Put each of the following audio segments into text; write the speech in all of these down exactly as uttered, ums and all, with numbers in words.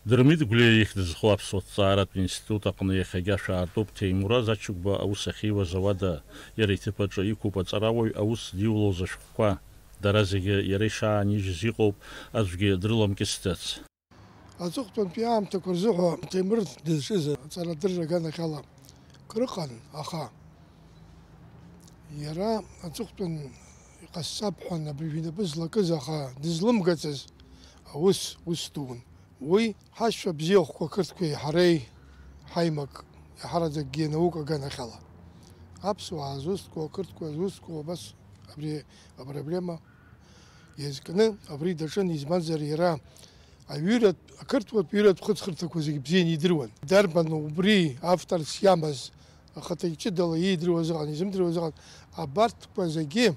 Дырмит Гәлиа ихьӡ зху аԥсуа ҭҵааратә институт аҟны иахьагьы ашә аартуп Ҭемураз Ачыгәба аус ахьиуаз ауада. Иара иҭыԥ аҿы иқәуп аҵарауаҩ аус диулоз ашәҟәқәа. Дара зегьы иара ишаанижьыз иҟоуп, аӡәгьы дрыламкьысӡац. Аҵыхәтәантәи аамҭақәа рзыҳәа Ҭемыр дызҿыз аҵарадырра аганахьала крыҟан, аха иара аҵыхәтәан иҟасҵап ҳәан абыржә инапы злакыз, аха дызлымгаӡаз аус ус дууан. Уи ҳашьцәа бзиахәқәа ақырҭқәеи ҳареи ҳаимак, иаҳараӡакгьы анаука аганахьала. Аԥсуаа зусҭқәоу, ақырҭқәа зусҭқәоу абас абри апроблема иазкны абри даҿын, избанзар иара аҩыратә, ақырҭуатә ҩыратә хыҵхырҭақәа зегьы бзианы идыруан. Дарбан убри авторс иамаз, ахаҭа иҷыдала иидыруаз ыҟан, изымдыруаз ыҟан, абарҭқәа зегьы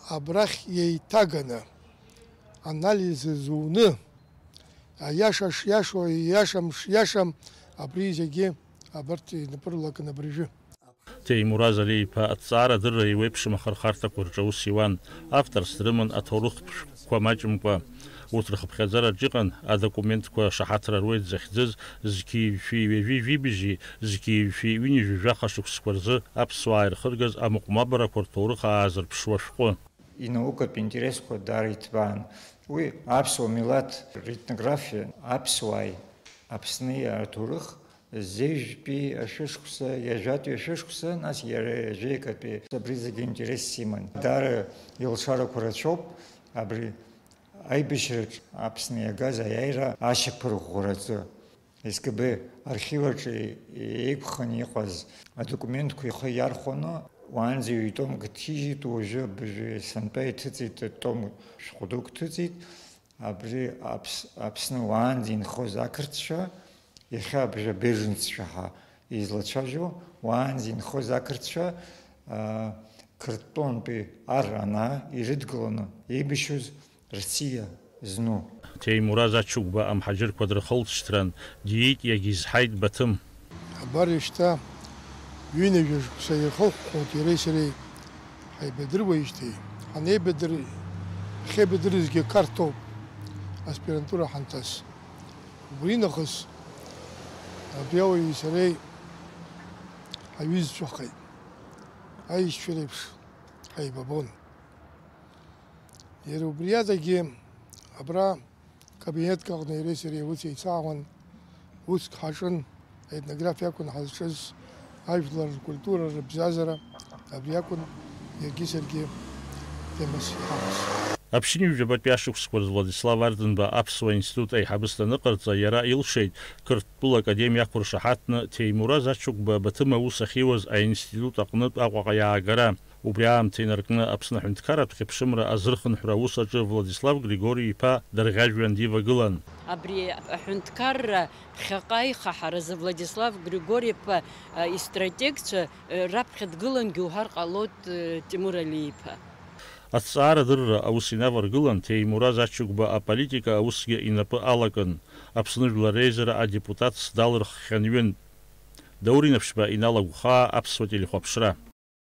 абрахь еиҭаганы, анализ зуны, аиаша шиашоу, аиашам шиашам, абри зегьы абарҭ инапы рылакын абыржәы. Ҭемураз Алиа-иԥа аҭҵаарадырра еиуеиԥшым ахырхарҭақәа рҿы аус иуан, авторс дрыман аҭоурыхтә шәҟәқәа маҷымкәа. Урҭ рхыԥхьаӡараҿ иҟан адокументқәа шаҳаҭра руеит захьӡыз зқьи жәшәи ҩажәи жәибжьи зқьи жәшәи ҩынҩажәи жәаха шықәсқәа рзы аԥсуаа ирхыргаз амыҟәмабарақәа рҭоурых аазырԥшуа шәҟәы. Инаукатә интересқәа даара иҭбаан. Уи аԥсуа милаҭ ретнографиа, аԥсуааи Аԥсни аҭоурых, зежәтәи ашәышықәса, ҩажәатәи ашәышықәса, нас иара ҩажәеикатәи абри зегьы интересс иман. Даара илшарақәа рацәоуп абри аибашьраҿ Аԥсны иагаз аиааира ашьақәырӷәӷәараҿы. С К Б архив аҿы еиқәханы иҟаз адокументқәа ихы иархәаны, уаанӡа ҩ-томк ҭижьит, уажәы абыржәы сынтәа иҭыҵит, том шәҟәы дук ҭыҵит. Абри Аԥс-, Аԥсны уаанӡа инхоз ақырҭцәа, иахьа абыржәы абеженццәа ҳәа излацәажәо, уаанӡа инхоз ақырҭцәа, аа, Қырҭтәылантәи ар анаа ирыдгыланы еибашьуаз Рсиа зну. Ҭемураз Ачыгәба амҳаџьырқәа дрыхылҵшьҭран, диит, иагьизҳаит Баҭым. Абар ишьҭа ҩынҩажәа шықәса ирхыҳәҳәоит иареи сареи ҳаибадыруеижьҭеи, ҳанеибадыр-, ҳахьеибадырызгьы Қарҭоуп аспирантура ҳанҭаз. Убри нахыс абри ауаҩи сареи ҳаҩызцәахеит, аишьцәа реиԥш ҳаибабон. Иара убри адагьы абра кабинетк аҟны иареи сареи аус еицаҳауан, уск ҳаҿын, аетнографиа акәын ҳазҿыз, ажәлар ркультура, рыбзазара, абри акәын иаргьы саргьы темас иҳамаз. Аԥшьынҩажәабатәи ашықәсқәа рзы Владислав Арӡынба Аԥсуа институт аиҳабыс даныҟарҵа, иара илшеит Қырҭтәыла академиа ақәыршаҳаҭны Ҭемураз Ачыгәба Баҭым аус ахьиуаз аинститут аҟнытә Аҟәаҟа иаагара. Убри аамҭа инаркны Аԥсны аҳәынҭқарратә хьыԥшымра азырхынҳәра аус аҿы Владислав Григори-иԥа дарӷьажәҩан дивагылан. Абри аҳәынҭқарра ԥхьаҟа аихаҳаразы Владислав Григори-иԥа, а, истратегцәа, а, раԥхьа дгылангьы уҳәар ҟалоит, а, Тимур Алиа-иԥа. Аҭҵаарадырра аус инаваргылан, Ҭемураз Ачыгәба аполитика аусгьы инапы алакын. Аԥсны Жәлар Реизара адепутатс далырххьан ҩынтә. Даур Инаԥшьба, Инал Агәхаа, Аԥсуа телехәаԥшра.